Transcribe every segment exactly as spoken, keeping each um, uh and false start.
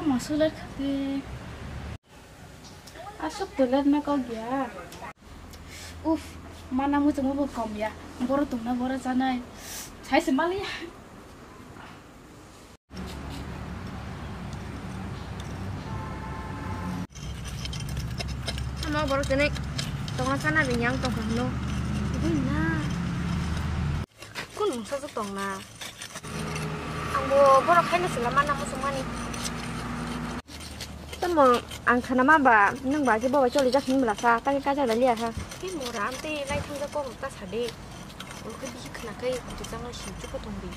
Masu le khate. Asuk toilet na kok ya. Uf, mana muchungma bo kom ya. Boro tongna boro chanai. Sai se mali. Ama borok tini tongo sana bini ang tongkha hino. Bini na. Kun mungsa se tongna. Angbo borok haino sila mana muchungmani. Tamo ang khana ma ba nang ba je boba choli jak hin bla sa tang ka jala liya ha. Ki mora am te lai thang ja kok ta sa de. Ol khe bisi khna kai kutu jang lai sim chuko tong bi.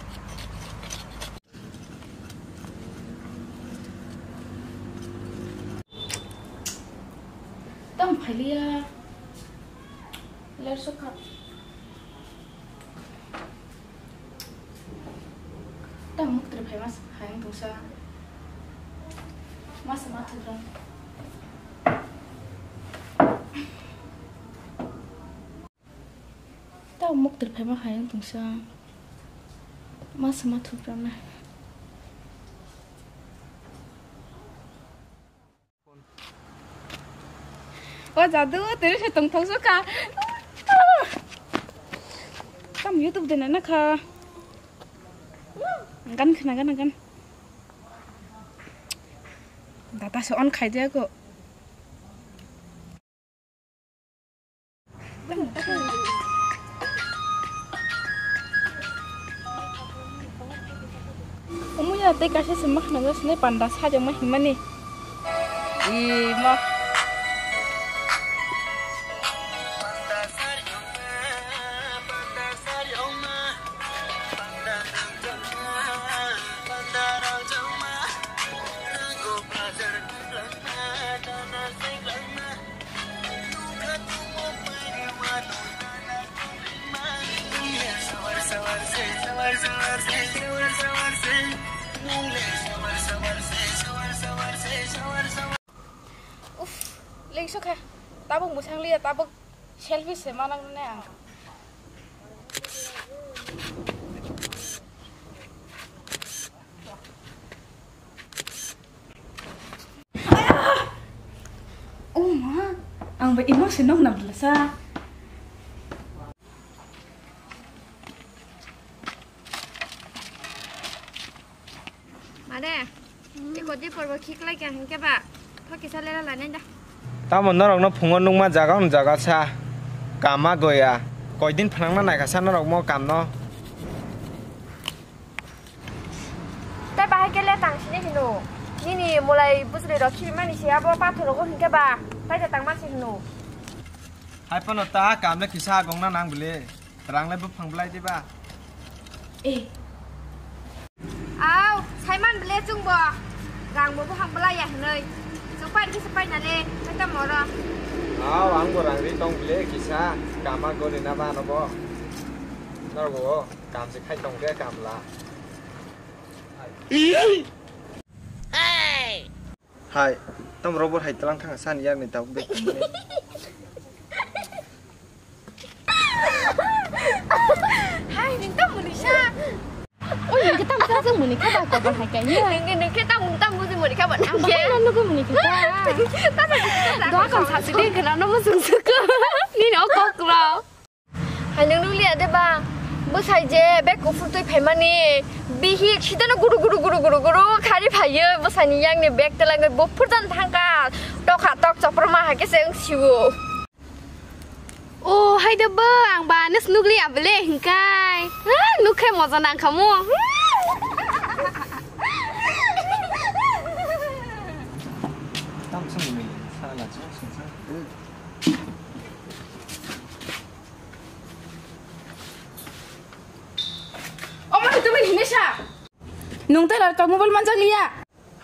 Tamo phailiya. Ler sokha. Tamo muktre phai mas hayang tongsa. Mas ma thukrang. Tamo muktre phai ma hayang tongsa. Mas ma thukrang na. O jadu, tiri se tongthok sukha. Tam YouTube de nana kha. Gan khna gan gan. Data se on khai de ko. Omo ya tei kaisa se ma khna sini panda sajak ma himani. Ih, ma. Uff, lengso kha. Tabuk mwsang liya, tabuk selfie se manang ne ang. Oh ma, ang ba imo se nok na belasa. Mare, iko di porbo khiklai kya hinkhe ba, thok kisa lera lanai da. Tamo norokno phungo nukma jaga hwn jaga sa, kama goya, koidin phnangna naikha sa norok mo kamno. Tei bahai khe le tang sini hino. Nini mulai bujli rok khibi mani se abo pathor rogo hinkhe ba. Tai da tang masi hino. Hai phano ta kam le kisa agong na nang bile. Rang le buphang belai diba. Eh. Au, saiman bile chungbo. Rang bo buphang belai ya hinoi. Chuk pai kisa pai na le. Kata moro. Au, ang bo rang ri tong bile kisa. Kama gori na ba no bo. Norok bo. Kam se khai tong khe kam la. Hai, tamo robo hai tlang thang san yak ni tabuk de. Hai, ning tamo muni sa. Oi, ning tamo sa jeng muni kha ba ko ba hai kai ni. Ning ning khe tamo tamo jeng muni kha ba. Ang ba na nugo muni kha. Tamo sa si de kana no mo sung suk. Ni no kok ro. Hai nung nukliya de ba? Bwsai je bag kuphur twi phaimani bihik sidano guru guru guru guru guru khari phaiyo, bwsaini yangni bag telangwi buphur jan thangkha, tokha tok chopor ma hai khe se wng siwo. O hai de bo, ang ba nus nukliya bele hinkai. Ah, nukhai moja nangkhamu. Tam sung ni sa la chang sung sa. Omo ni tubui hinwi sa. Nwng tei lal kok mobile manjak liya.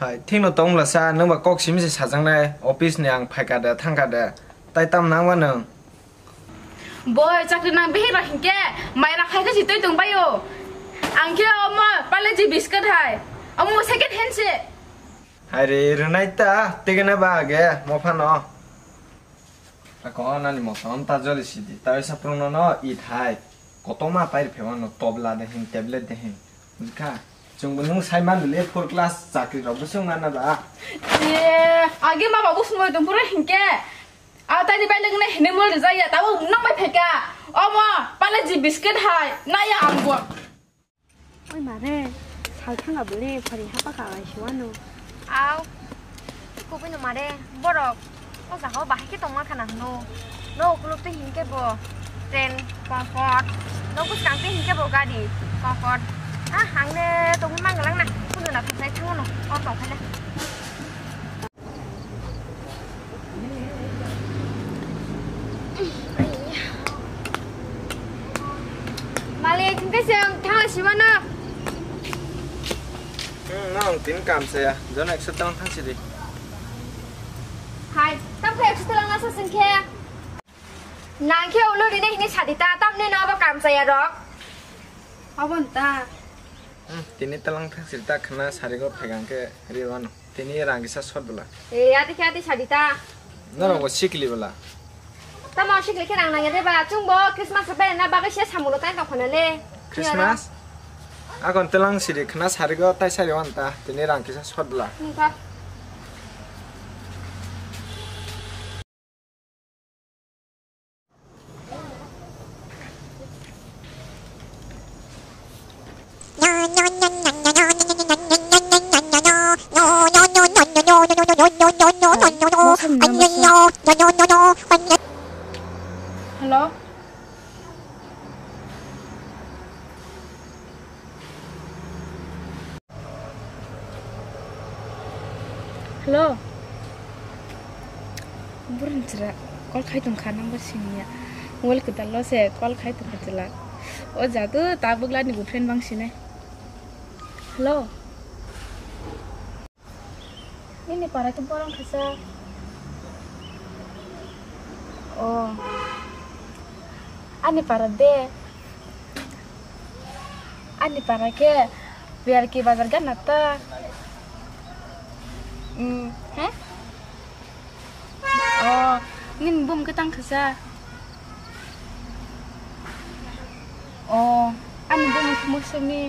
Hai, thikno tong bwla sa, nwng ba kok simi se sajaknai, office ni ang phaika de, thangka de, tai tam nang ba nwng? Boi, chakri nang bihik rok hinkhe, mai rok hai khe si twi tong baio. Ang khe omo Parle-G biscuit hai, omo second hand se. Hai re, rwnai ta, tigana ba age, mo phano. Ako nani motom ta joli sidi, ta wisa prungno no i thai. Kotorma pai riphe mano, tobla de hin, tablet de hin. Bujikha? Chwngbo nwng sai mano le, four class chakri rok bo swng mana ba. E, age ma babu sumoi tong phuru hinkhe. A tani bai lwgna hini mul rijak ya, tabo nang bai phaikha. Omo, pale ji biscuit hai, na ya ang bo. Oi mare, sal thanga bole, phari hapa ka ai suano. Au. Kubui no mare, borok. O jaga o bahai khe tongma khana hwno. No ukuluk twi hinkhe bo train, comfort. No bwskang twi hinkhe bo gari, comfort. Ah, ang le tongwi mangwlang na. Kunu na thajai thango no. O tong khaina. Malik, hinkhe se ang thangla simano. Hmm, no, ang tin kam saya. Jono ekso tang thang sidi. Hai, tam khe ekso tang asa sengkhe. Nang khe ulo rine hini sadita, tam ne no abo kam saya rok. Abo nta. Hmm, tini talang thang sidi ta khna sarigo phaikang khe riwano. Tini rang kisa sot bwla. E, ati khe ati sadi ta. Norok bo sikli bwla. Tamo sikli khe rang nangya de ba. Chwng bo Christmas rok beraina bagwi se samulo tai tong khana le. Christmas? Akon telang siri khna sarigo tai sari wan ta. Tini rang kisa sot bwla. Hmm, ta. Hello? Hello. Buran chwla call khai tong kha, number siniya. Mobile kwtal lo se call khai tong kha chwla. O jaga ta bwgla ni bo friend bang sinai. Hello. Nini para khe borong khacha. Oh. Ani para de. Ani para khe B R K bazar gana ta. Hmm, he? Oh, nini bum khe tang khacha. Oh, ani bum khe musumi.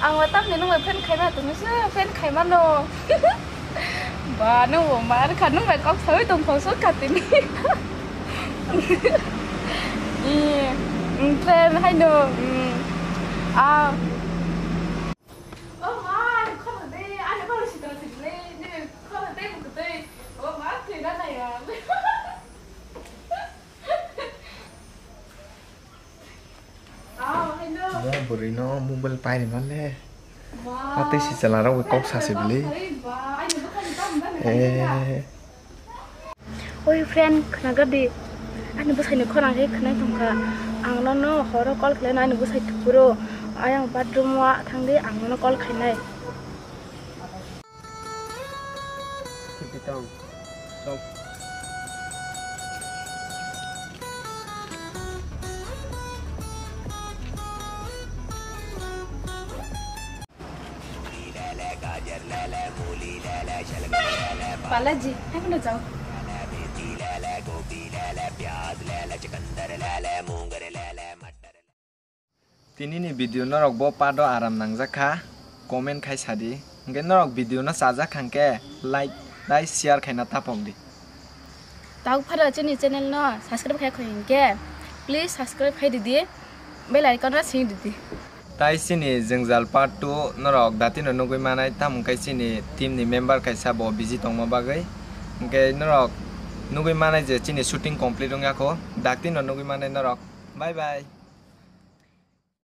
Ang wa tamni nung bai friend khaima tongni se friend khaima no. Ba nung bo mar kha nung bai kok sawi tong kho so katini. Friend hai no. Ah. Oh ma, khona de, ani khona sitra sitra le, ni khona de bu de. Oh ma, twi na na ya. Ah, hello. Mo bwrwi no mobile pai rima le. Wow. Atwi si chwla rok kok sa se bili. Ba, ani bwkhani tam da na. Eh. Oi friend, khnagar di. Ani bwsaini khorang khe khwnai tongkha. Ang nono horo call khlaino ani bwsai thukuro. Ayang bathroom o thangdi, ang nono call khainai. Khibitong. Sok. Balaji, hai kono jao. Tini ni video norok bo part o aram nangjak kha, comment khai sadi. Hwnkhe norok video no chajak kha hwnkhe like tei share khaina tapok di. Tabuk phano chini channel no subscribe khai khoi hinkhe, please subscribe khai didi, bell icon no sing didi. Tai chini jwngjal part two norok datino nugwi manai, tamo khe chini team ni member kaisa bo busy tongma bagwi. Hwnkhe norok nugwi manai je chini shooting complete wngya kho, daktino nugwi manai norok. Bye bye.